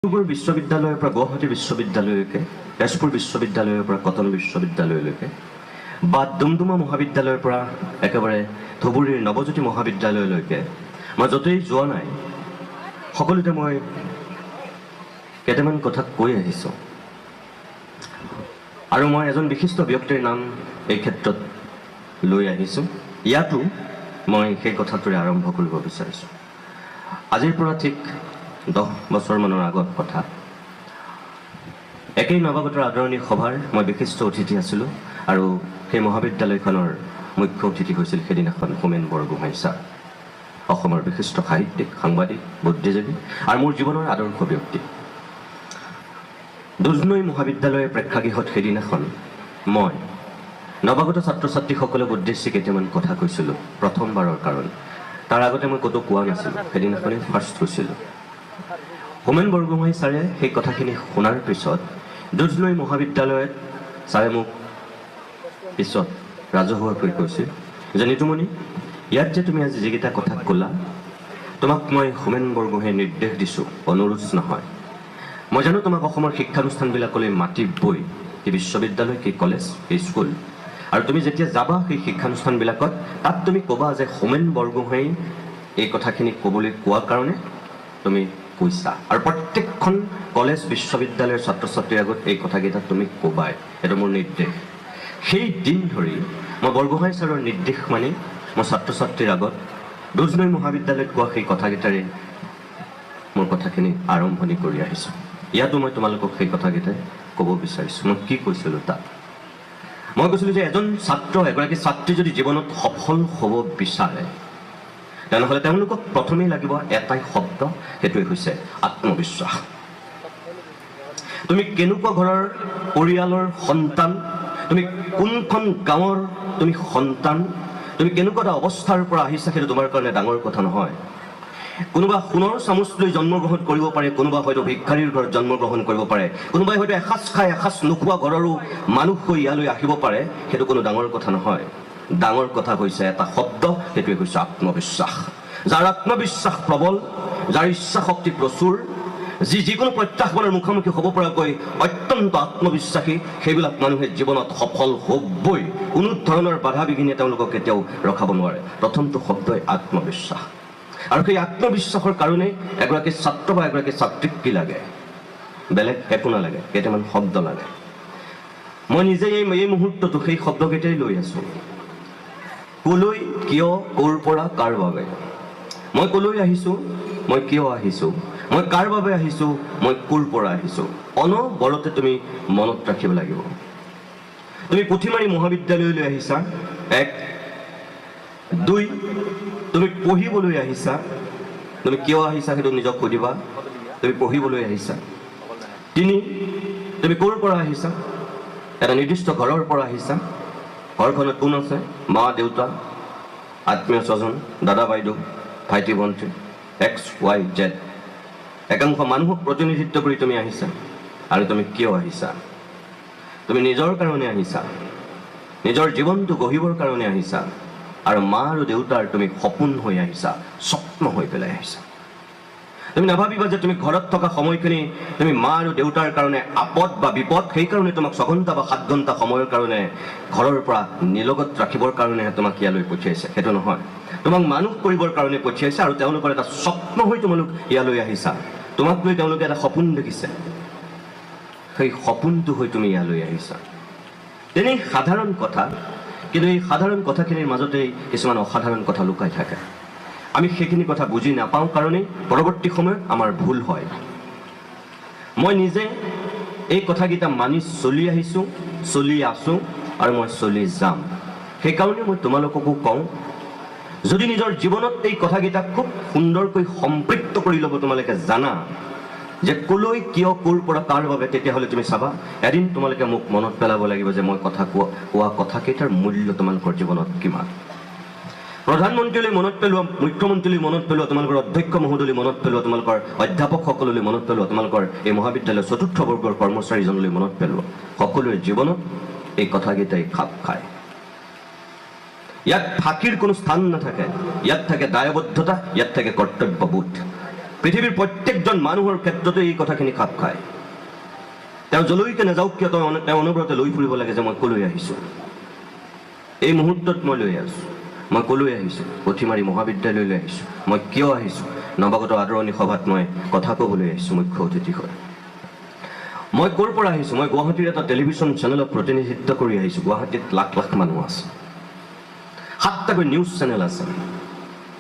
ডিব্ৰুগড় বিশ্ববিদ্যালয়ৰ পৰা গুৱাহাটী বিশ্ববিদ্যালয়লৈকে, তেজপুৰ বিশ্ববিদ্যালয়ৰ পৰা কটন বিশ্ববিদ্যালয়লৈকে বা ডুমডুমা মহাবিদ্যালয়ৰ পৰা একেবাৰে ধুবুৰীৰ নৱজ্যোতি মহাবিদ্যালয়লৈকে মই য'তেই যোৱা নাই, সকলোতে মই কেইটামান কথা কৈ আহিছোঁ। আৰু মই এজন বিশিষ্ট ব্যক্তিৰ নাম এই ক্ষেত্ৰত লৈ আহিছোঁ। ইয়াতো মই সেই কথাটোৰে আৰম্ভ কৰিব বিচাৰিছোঁ। আজিৰ পৰা ঠিক 10 বছৰমানৰ আগত কথা, একেই নৱাগতৰ আদৰণি সভাৰ মই বিশিষ্ট অতিথি আছিলোঁ আৰু সেই মহাবিদ্যালয়খনৰ মুখ্য অতিথি হৈছিল সেইদিনাখন হোমেন বৰগোহাঁই ছাৰ, অসমৰ বিশিষ্ট সাহিত্যিক, সাংবাদিক, বুদ্ধিজীৱী আৰু মোৰ জীৱনৰ আদৰ্শ ব্যক্তি। দুধনৈ মহাবিদ্যালয়ৰ প্ৰেক্ষাগৃহত সেইদিনাখন মই নৱাগত ছাত্ৰ ছাত্ৰীসকলক উদ্দেশ্যি কেইটামান কথা কৈছিলোঁ প্ৰথমবাৰৰ কাৰণে। তাৰ আগতে মই ক'তো কোৱা নাছিলোঁ, সেইদিনাখনেই ফাৰ্ষ্ট কৈছিলোঁ। হোমেন বৰগোহাঁই ছাৰে সেই কথাখিনি শুনাৰ পিছত দুধনৈ মহাবিদ্যালয়ত ছাৰে মোক পিছত ৰাজহুৱাকৈ কৈছিল যে নিতুমণি, ইয়াত যে তুমি আজি যিকেইটা কথা ক'লা, তোমাক মই হোমেন বৰগোহাঁয়ে নিৰ্দেশ দিছোঁ, অনুৰোধ নহয়। মই জানো তোমাক অসমৰ শিক্ষানুষ্ঠানবিলাকলৈ মাতিবই, কি বিশ্ববিদ্যালয়, কি কলেজ, কি স্কুল। আৰু তুমি যেতিয়া যাবা সেই শিক্ষানুষ্ঠানবিলাকত, তাত তুমি ক'বা যে হোমেন বৰগোহাঁই এই কথাখিনি ক'বলৈ কোৱাৰ কাৰণে তুমি কৈছা আৰু প্ৰত্যেকখন কলেজ, বিশ্ববিদ্যালয়ৰ ছাত্ৰ ছাত্ৰীৰ আগত এই কথাকেইটা তুমি ক'বাই, এইটো মোৰ নিৰ্দেশ। সেই দিন ধৰি মই বৰগোহাঁই ছাৰৰ নিৰ্দেশ মানি মই ছাত্ৰ ছাত্ৰীৰ আগত দুধনৈ মহাবিদ্যালয়ত কোৱা সেই কথাকেইটাৰে মোৰ কথাখিনি আৰম্ভণি কৰি আহিছোঁ। ইয়াতো মই তোমালোকক সেই কথাকেইটাই ক'ব বিচাৰিছোঁ। মই কি কৈছিলোঁ তাত? মই কৈছিলোঁ যে এজন ছাত্ৰ, এগৰাকী ছাত্ৰী যদি জীৱনত সফল হ'ব বিচাৰে, তেনেহ'লে তেওঁলোকক প্ৰথমেই লাগিব এটাই শব্দ, সেইটোৱে হৈছে আত্মবিশ্বাস। তুমি কেনেকুৱা ঘৰৰ পৰিয়ালৰ সন্তান, তুমি কোনখন গাঁৱৰ তুমি সন্তান, তুমি কেনেকুৱা এটা অৱস্থাৰ পৰা আহিছা, সেইটো তোমাৰ কাৰণে ডাঙৰ কথা নহয়। কোনোবা সোণৰ চামুচ লৈ জন্মগ্ৰহণ কৰিব পাৰে, কোনোবা হয়তো ভিক্ষাৰীৰ ঘৰত জন্মগ্ৰহণ কৰিব পাৰে, কোনোবাই হয়তো এসাঁজ খাই এসাঁজ নোখোৱা ঘৰৰো মানুহ হৈ ইয়ালৈ আহিব পাৰে, সেইটো কোনো ডাঙৰ কথা নহয়। ডাঙৰ কথা হৈছে এটা শব্দ, সেইটোৱে হৈছে আত্মবিশ্বাস। যাৰ আত্মবিশ্বাস প্ৰবল, যাৰ ইচ্ছা শক্তি প্ৰচুৰ, যি যিকোনো প্ৰত্যাহ্বানৰ মুখামুখি হ'ব পৰাকৈ অত্যন্ত আত্মবিশ্বাসী, সেইবিলাক মানুহে জীৱনত সফল হ'বই। কোনো ধৰণৰ বাধা বিঘিনিয়ে তেওঁলোকক কেতিয়াও ৰখাব নোৱাৰে। প্ৰথমটো শব্দই আত্মবিশ্বাস। আৰু সেই আত্মবিশ্বাসৰ কাৰণে এগৰাকী ছাত্ৰ বা এগৰাকী ছাত্ৰীক কি লাগে? বেলেগ একো নালাগে, কেইটামান শব্দ লাগে। মই নিজে এই মুহূৰ্তটো সেই শব্দকেইটাই লৈ আছোঁ। কলৈ, কিয়, ক'ৰ পৰা, কাৰ বাবে। মই কলৈ আহিছোঁ, মই কিয় আহিছোঁ, মই কাৰ বাবে আহিছোঁ, মই ক'ৰ পৰা আহিছোঁ, অনবৰতে তুমি মনত ৰাখিব লাগিব। তুমি পুথিমাৰী মহাবিদ্যালয়লৈ আহিছা, এক। দুই, তুমি পঢ়িবলৈ আহিছা। তুমি কিয় আহিছা সেইটো নিজক সুধিবা। তুমি পঢ়িবলৈ আহিছা। তিনি, তুমি ক'ৰ পৰা আহিছা? এটা নিৰ্দিষ্ট ঘৰৰ পৰা আহিছা। ঘৰখনত কোন আছে? মা, দেউতা, আত্মীয় স্বজন, দাদা, বাইদেউ, ভাইটি, ভণ্টি, এক্স, ৱাই, জেড, একাংশ মানুহক প্ৰতিনিধিত্ব কৰি তুমি আহিছা। আৰু তুমি কিয় আহিছা? তুমি নিজৰ কাৰণে আহিছা, নিজৰ জীৱনটো গঢ়িবৰ কাৰণে আহিছা আৰু মা আৰু দেউতাৰ তুমি সপোন হৈ আহিছা, স্বপ্ন হৈ পেলাই আহিছা। তুমি নাভাবিবা যে তুমি ঘৰত থকা সময়খিনি তুমি মা আৰু দেউতাৰ কাৰণে আপদ বা বিপদ, সেইকাৰণে তোমাক 6 ঘণ্টা বা 7 ঘণ্টা সময়ৰ কাৰণে ঘৰৰ পৰা নিলগত ৰাখিবৰ কাৰণেহে তোমাক ইয়ালৈ পঠিয়াইছে। সেইটো নহয়। তোমাক মানুহ কৰিবৰ কাৰণে পঠিয়াইছে আৰু তেওঁলোকৰ এটা স্বপ্ন হৈ তোমালোক ইয়ালৈ আহিছা। তোমাক লৈ তেওঁলোকে এটা সপোন দেখিছে, সেই সপোনটো হৈ তুমি ইয়ালৈ আহিছা। তেনেই সাধাৰণ কথা, কিন্তু এই সাধাৰণ কথাখিনিৰ মাজতেই কিছুমান অসাধাৰণ কথা লুকাই থাকে। আমি সেইখিনি কথা বুজি নাপাওঁ কাৰণেই পৰৱৰ্তী সময়ত আমাৰ ভুল হয়। মই নিজে এই কথাকেইটা মানি চলি আহিছোঁ, চলি আছোঁ আৰু মই চলি যাম। সেইকাৰণে মই তোমালোককো কওঁ, যদি নিজৰ জীৱনত এই কথাকেইটা খুব সুন্দৰকৈ সম্পৃক্ত কৰি ল'ব তোমালোকে জানা যে কলৈ, কিয়, ক'ৰ পৰা, কাৰ বাবে, তেতিয়াহ'লে তুমি চাবা এদিন তোমালোকে মোক মনত পেলাব লাগিব যে মই কথা কোৱা কথাকেইটাৰ মূল্য তোমালোকৰ জীৱনত কিমান। প্ৰধানমন্ত্ৰীলৈ মনত পেলোৱা, মুখ্যমন্ত্ৰীলৈ মনত পেলোৱা, তোমালোকৰ অধ্যক্ষ মহোদয়লৈ মনত পেলোৱা, তোমালোকৰ অধ্যাপকসকললৈ মনত পেলোৱা, তোমালোকৰ এই মহাবিদ্যালয়ৰ চতুৰ্থ বৰ্গৰ কৰ্মচাৰীজনলৈ মনত পেলোৱা, সকলোৰে জীৱনত এই কথাকেইটাই খাপ খায়। ইয়াত ফাঁকিৰ কোনো স্থান নাথাকে। ইয়াত থাকে দায়বদ্ধতা, ইয়াত থাকে কৰ্তব্যবোধ। পৃথিৱীৰ প্ৰত্যেকজন মানুহৰ ক্ষেত্ৰতে এই কথাখিনি খাপ খায়। তেওঁ যলৈকে নাযাওক কিয়, তেওঁ অনবৰতে লৈ ফুৰিব লাগে যে মই ক'লৈ আহিছোঁ, এই মুহূৰ্তত মই লৈ আছোঁ, মই ক'লৈ আহিছোঁ, পুথিমাৰী মহাবিদ্যালয়লৈ আহিছোঁ, মই কিয় আহিছোঁ, নৱাগত আদৰণি সভাত মই কথা ক'বলৈ আহিছোঁ মুখ্য অতিথি হৈ, মই ক'ৰ পৰা আহিছোঁ, মই গুৱাহাটীৰ এটা টেলিভিশ্যন চেনেলত প্ৰতিনিধিত্ব কৰি আহিছোঁ। গুৱাহাটীত লাখ লাখ মানুহ আছে, 7টাকৈ নিউজ চেনেল আছে,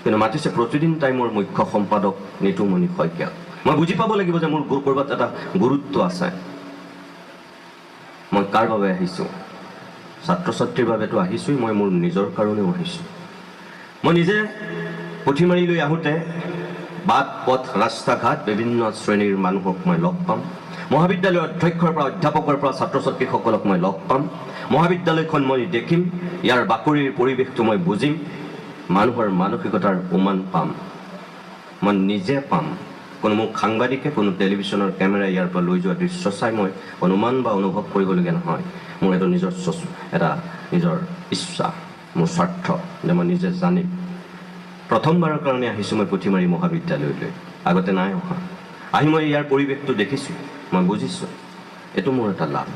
কিন্তু মাতিছে প্ৰতিদিন টাইমৰ মুখ্য সম্পাদক নিতুমণি শইকীয়া। মই বুজি পাব লাগিব যে মোৰ ক'ৰবাত এটা গুৰুত্ব আছে। মই কাৰ বাবে আহিছোঁ? ছাত্ৰ ছাত্ৰীৰ বাবেতো আহিছোঁৱেই, মই মোৰ নিজৰ কাৰণেও আহিছোঁ। মই নিজে পুথিমাৰীলৈ আহোঁতে বাট পথ ৰাস্তা ঘাট বিভিন্ন শ্ৰেণীৰ মানুহক মই লগ পাম। মহাবিদ্যালয়ৰ অধ্যক্ষৰ পৰা অধ্যাপকৰ পৰা ছাত্ৰ ছাত্ৰীসকলক মই লগ পাম। মহাবিদ্যালয়খন মই দেখিম, ইয়াৰ বাকৰিৰ পৰিৱেশটো মই বুজিম, মানুহৰ মানসিকতাৰ উমান পাম, মই নিজে পাম। কোনো মোক সাংবাদিকে, কোনো টেলিভিশ্যনৰ কেমেৰা ইয়াৰ পৰা লৈ যোৱা দৃশ্য চাই মই অনুমান বা অনুভৱ কৰিবলগীয়া নহয়। মোৰ এইটো নিজৰ এটা নিজৰ ইচ্ছা, মোৰ স্বাৰ্থ যে মই নিজে জানিম। প্ৰথমবাৰৰ কাৰণে আহিছোঁ মই পুথিমাৰী মহাবিদ্যালয়লৈ, আগতে নাই অহা। আহি মই ইয়াৰ পৰিৱেশটো দেখিছোঁ, মই বুজিছোঁ, এইটো মোৰ এটা লাভ।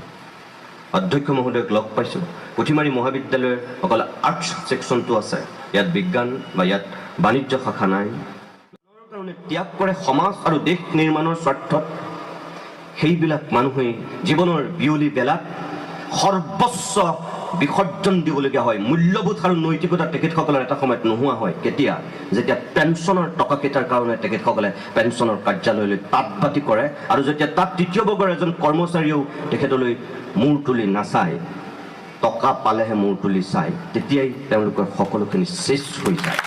অধ্যক্ষ মহোদয়ক লগ পাইছোঁ। পুথিমাৰী মহাবিদ্যালয়ৰ অকল আৰ্টছ ছেকশ্যনটো আছে, ইয়াত বিজ্ঞান বা ইয়াত বাণিজ্য শাখা নাই। কাৰণে ত্যাগ কৰে সমাজ আৰু দেশ নিৰ্মাণৰ স্বাৰ্থত। সেইবিলাক মানুহেই জীৱনৰ বিয়লি বেলাত সৰ্বস্ব বিসৰ্জন দিবলগীয়া হয়। মূল্যবোধ আৰু নৈতিকতা তেখেতসকলৰ এটা সময়ত নোহোৱা হয়। কেতিয়া? যেতিয়া পেঞ্চনৰ টকাকেইটাৰ কাৰণে তেখেতসকলে পেঞ্চনৰ কাৰ্যালয়লৈ তাঁত বাতি কৰে, আৰু যেতিয়া তাত তৃতীয় বৰ্গৰ এজন কৰ্মচাৰীয়েও তেখেতলৈ মূৰ তুলি নাচায়, টকা পালেহে মূৰ তুলি চায়, তেতিয়াই তেওঁলোকৰ সকলোখিনি শেষ হৈ যায়।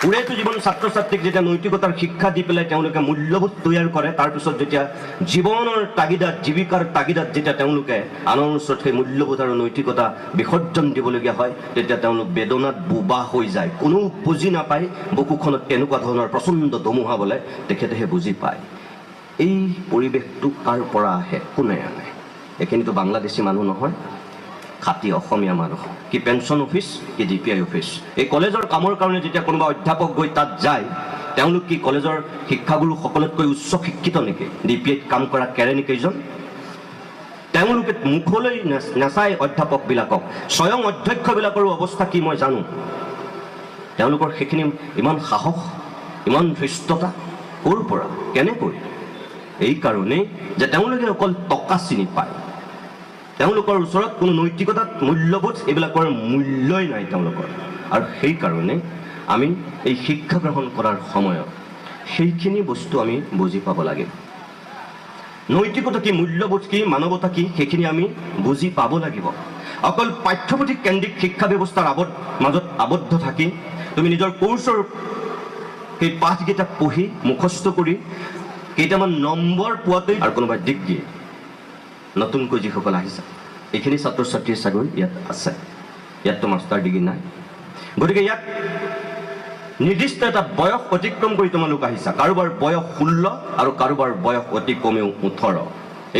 ওৰেটো জীৱন ছাত্ৰ ছাত্ৰীক যেতিয়া নৈতিকতাৰ শিক্ষা দি পেলাই তেওঁলোকে মূল্যবোধ তৈয়াৰ কৰে, তাৰপিছত যেতিয়া জীৱনৰ তাগিদাত, জীৱিকাৰ তাগিদাত যেতিয়া তেওঁলোকে আনৰ ওচৰত সেই মূল্যবোধ আৰু নৈতিকতা বিসৰ্জন দিবলগীয়া হয়, তেতিয়া তেওঁলোক বেদনাত বোবা হৈ যায়। কোনো বুজি নাপায় বুকুখনত কেনেকুৱা ধৰণৰ প্ৰচণ্ড ধুমুহা বোলে, তেখেতেহে বুজি পায়। এই পৰিৱেশটো কাৰ পৰা আহে, কোনে আনে? এইখিনিতো বাংলাদেশী মানুহ নহয়, খাটি অসমীয়া মানুহ। কি পেঞ্চন অফিচ, কি ডি পি আই অফিচ, এই কলেজৰ কামৰ কাৰণে যেতিয়া কোনোবা অধ্যাপক গৈ তাত যায়, তেওঁলোক কি কলেজৰ শিক্ষাগুৰুসকলতকৈ উচ্চ শিক্ষিত নেকি? ডি পি আইত কাম কৰা কেৰেণী কেইজন, তেওঁলোকে মুখলৈ নাচায় অধ্যাপকবিলাকক। স্বয়ং অধ্যক্ষবিলাকৰো অৱস্থা কি মই জানো। তেওঁলোকৰ সেইখিনি ইমান সাহস, ইমান ধৃষ্টতা ক'ৰ পৰা, কেনেকৈ? এই কাৰণেই যে তেওঁলোকে অকল টকা চিনি পায়। তেওঁলোকৰ ওচৰত কোনো নৈতিকতাত, মূল্যবোধ এইবিলাকৰ মূল্যই নাই তেওঁলোকৰ। আৰু সেইকাৰণে আমি এই শিক্ষা গ্ৰহণ কৰাৰ সময়ত সেইখিনি বস্তু আমি বুজি পাব লাগে। নৈতিকতা কি, মূল্যবোধ কি, মানৱতা কি, সেইখিনি আমি বুজি পাব লাগিব। অকল পাঠ্যপুথি কেন্দ্ৰিক শিক্ষা ব্যৱস্থাৰ মাজত আবদ্ধ থাকি তুমি নিজৰ কোৰ্চৰ সেই পাঠকেইটা পঢ়ি মুখস্থ কৰি কেইটামান নম্বৰ পোৱাটোৱেই আৰু কোনোবাই ডিগ্ৰী নতুনকৈ যিসকল আহিছে, এইখিনি ছাত্ৰ ছাত্ৰীৰ চাগৈ ইয়াত আছে, ইয়াততো মাষ্টাৰ ডিগ্ৰী নাই। গতিকে ইয়াত নিৰ্দিষ্ট এটা বয়স অতিক্ৰম কৰি তোমালোক আহিছা। কাৰোবাৰ বয়স 16 আৰু কাৰোবাৰ বয়স অতি কমেও 18।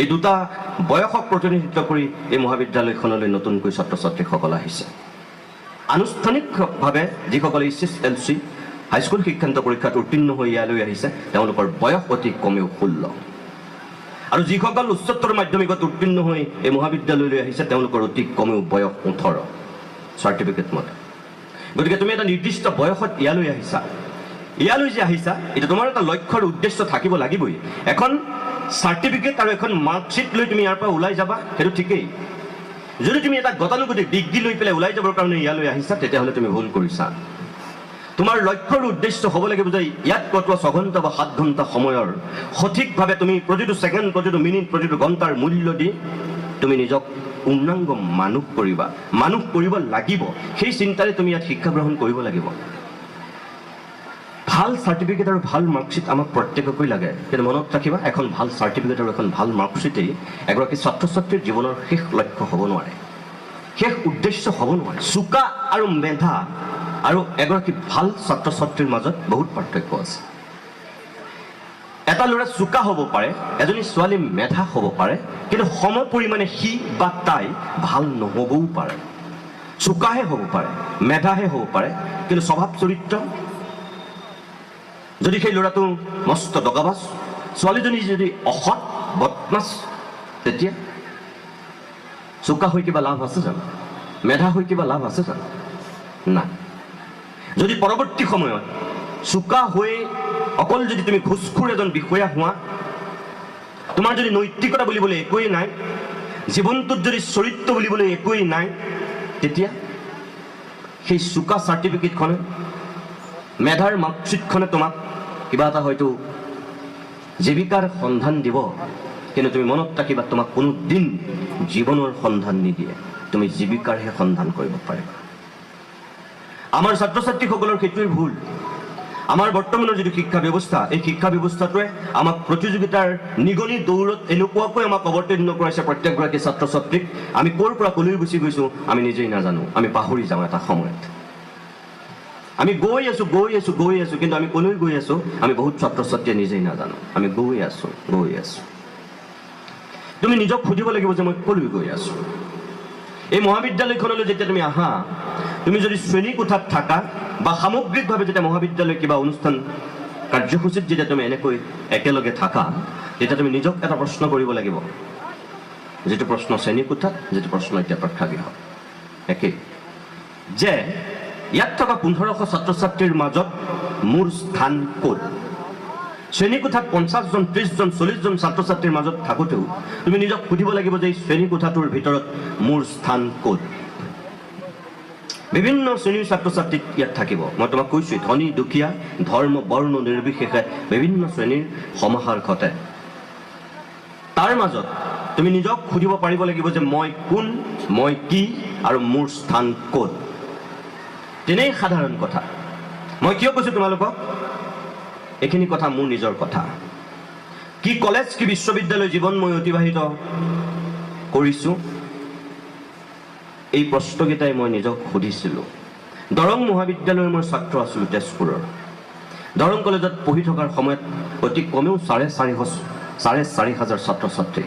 এই দুটা বয়সক প্ৰতিনিধিত্ব কৰি এই মহাবিদ্যালয়খনলৈ নতুনকৈ ছাত্ৰ ছাত্ৰীসকল আহিছে। আনুষ্ঠানিকভাৱে যিসকলে H S L C high school শিক্ষান্ত পৰীক্ষাত উত্তীৰ্ণ হৈ ইয়ালৈ আহিছে, তেওঁলোকৰ বয়স অতি কমেও 16। আৰু যিসকল উচ্চতৰ মাধ্যমিকত উত্তীৰ্ণ হৈ এই মহাবিদ্যালয়লৈ আহিছে, তেওঁলোকৰ অতি কমেও বয়স 18 চাৰ্টিফিকেট মতে। গতিকে তুমি এটা নিৰ্দিষ্ট বয়সত ইয়ালৈ আহিছা। ইয়ালৈ যে আহিছা, এতিয়া তোমাৰ এটা লক্ষ্যৰ উদ্দেশ্য থাকিব লাগিবই। এখন চাৰ্টিফিকেট আৰু এখন মাৰ্কশ্বিট লৈ তুমি ইয়াৰ পৰা ওলাই যাবা, সেইটো ঠিকেই। যদি তুমি এটা গতানুগতিক ডিগ্ৰী লৈ পেলাই ওলাই যাবৰ কাৰণে ইয়ালৈ আহিছা, তেতিয়াহ'লে তুমি ভুল কৰিছা। তোমাৰ লক্ষ্যৰ উদ্দেশ্য হ'ব লাগিব যে ইয়াত কটোৱা 6 ঘণ্টা বা 7 ঘণ্টা সময়ৰ সঠিকভাৱে তুমি প্ৰতিটো ছেকেণ্ড, প্ৰতিটো মিনিট, প্ৰতিটো ঘণ্টাৰ মূল্য দি তুমি নিজক পূৰ্ণাংগ মানুহ কৰিবা। মানুহ কৰিব লাগিব, সেই চিন্তাৰে তুমি ইয়াত শিক্ষা গ্ৰহণ কৰিব লাগিব। ভাল চাৰ্টিফিকেট আৰু ভাল মাৰ্কশ্বিট আমাক প্ৰত্যেককৈ লাগে, কিন্তু মনত ৰাখিবা, এখন ভাল চাৰ্টিফিকেট আৰু এখন ভাল মাৰ্কশ্বিটেই এগৰাকী ছাত্ৰ ছাত্ৰীৰ জীৱনৰ শেষ লক্ষ্য হ'ব নোৱাৰে, শেষ উদ্দেশ্য হ'ব নোৱাৰে। চোকা আৰু মেধা আৰু এগৰাকী ভাল ছাত্ৰ ছাত্ৰীৰ মাজত বহুত পাৰ্থক্য আছে। এটা ল'ৰা চোকা হ'ব পাৰে, এজনী ছোৱালী মেধা হ'ব পাৰে, কিন্তু সম পৰিমাণে সি বা তাই ভাল নহ'বও পাৰে। চোকাহে হ'ব পাৰে, মেধাহে হ'ব পাৰে, কিন্তু স্বভাৱ চৰিত্ৰ যদি সেই ল'ৰাটো মস্ত দগাবাজ, ছোৱালীজনী যদি অসৎ বদমাছ, তেতিয়া চোকা হৈ কিবা লাভ আছে জানো? মেধা হৈ কিবা লাভ আছে জানো? নাই। যদি পৰৱৰ্তী সময়ত চোকা হৈ অকল যদি তুমি ঘোচখোৰ এজন বিষয়া হোৱা, তোমাৰ যদি নৈতিকতা বুলিবলৈ একোৱেই নাই, জীৱনটোত যদি চৰিত্ৰ বুলিবলৈ একোৱেই নাই, তেতিয়া সেই চোকা চাৰ্টিফিকেটখনে, মেধাৰ মাৰ্কশ্বিটখনে তোমাক কিবা এটা হয়তো জীৱিকাৰ সন্ধান দিব, কিন্তু তুমি মনত ৰাখিবা, তোমাক কোনো দিন জীৱনৰ সন্ধান নিদিয়ে, তুমি জীৱিকাৰহে সন্ধান কৰিব পাৰিবা। আমাৰ ছাত্ৰ ছাত্ৰীসকলৰ সেইটোৱেই ভুল। আমাৰ বৰ্তমানৰ যিটো শিক্ষা ব্যৱস্থা, এই শিক্ষা ব্যৱস্থাটোৱে আমাক প্ৰতিযোগিতাৰ নিগনি দৌৰত এনেকুৱাকৈ আমাক অৱতীৰ্ণ কৰাইছে প্ৰত্যেকগৰাকী ছাত্ৰ ছাত্ৰীক, আমি ক'ৰ পৰা ক'লৈ গুচি গৈছোঁ আমি নিজেই নাজানো, আমি পাহৰি যাওঁ এটা সময়ত। আমি গৈ আছোঁ, গৈ আছোঁ, গৈ আছোঁ, কিন্তু আমি ক'লৈ গৈ আছোঁ আমি বহুত ছাত্ৰ ছাত্ৰীয়ে নিজেই নাজানো। আমি গৈ আছোঁ, গৈ আছোঁ। তুমি নিজক সুধিব লাগিব যে মই ক'লৈ গৈ আছোঁ। এই মহাবিদ্যালয়খনলৈ যেতিয়া তুমি আহা, তুমি যদি শ্ৰেণীকোঠাত থাকা বা সামগ্ৰিকভাৱে যেতিয়া মহাবিদ্যালয় কিবা অনুষ্ঠান কাৰ্যসূচীত যেতিয়া তুমি এনেকৈ একেলগে থাকা, তেতিয়া তুমি নিজক এটা প্ৰশ্ন কৰিব লাগিব, যিটো প্ৰশ্ন শ্ৰেণীকোঠাত, যিটো প্ৰশ্ন এতিয়া প্ৰেক্ষাগৃহত একেই, যে ইয়াত থকা 1500 ছাত্ৰ ছাত্ৰীৰ মাজত মোৰ স্থান ক'ত? শ্ৰেণীকোঠাত 50জন, 30জন, 40জন ছাত্ৰ ছাত্ৰীৰ মাজত থাকোঁতেও তুমি নিজক সুধিব লাগিব যে এই শ্ৰেণীকোঠাটোৰ ভিতৰত মোৰ স্থান ক'ত? বিভিন্ন শ্ৰেণীৰ ছাত্ৰ ছাত্ৰী ইয়াত থাকিব। মই তোমাক কৈছোঁৱেই, ধনী দুখীয়া, ধৰ্ম বৰ্ণ নিৰ্বিশেষে বিভিন্ন শ্ৰেণীৰ সমাহাৰ ঘটে। তাৰ মাজত তুমি নিজক সুধিব পাৰিব লাগিব যে মই কোন, মই কি আৰু মোৰ স্থান ক'ত। তেনেই সাধাৰণ কথা। মই কিয় কৈছোঁ তোমালোকক এইখিনি কথা? মোৰ নিজৰ কথা। কি কলেজ, কি বিশ্ববিদ্যালয় জীৱন মই অতিবাহিত কৰিছোঁ, এই প্ৰশ্নকেইটাই মই নিজক সুধিছিলোঁ। দৰং মহাবিদ্যালয়ৰ মই ছাত্ৰ আছিলোঁ, তেজপুৰৰ দৰং কলেজত পঢ়ি থকাৰ সময়ত অতি কমেও 450, 4500 ছাত্ৰ ছাত্ৰী।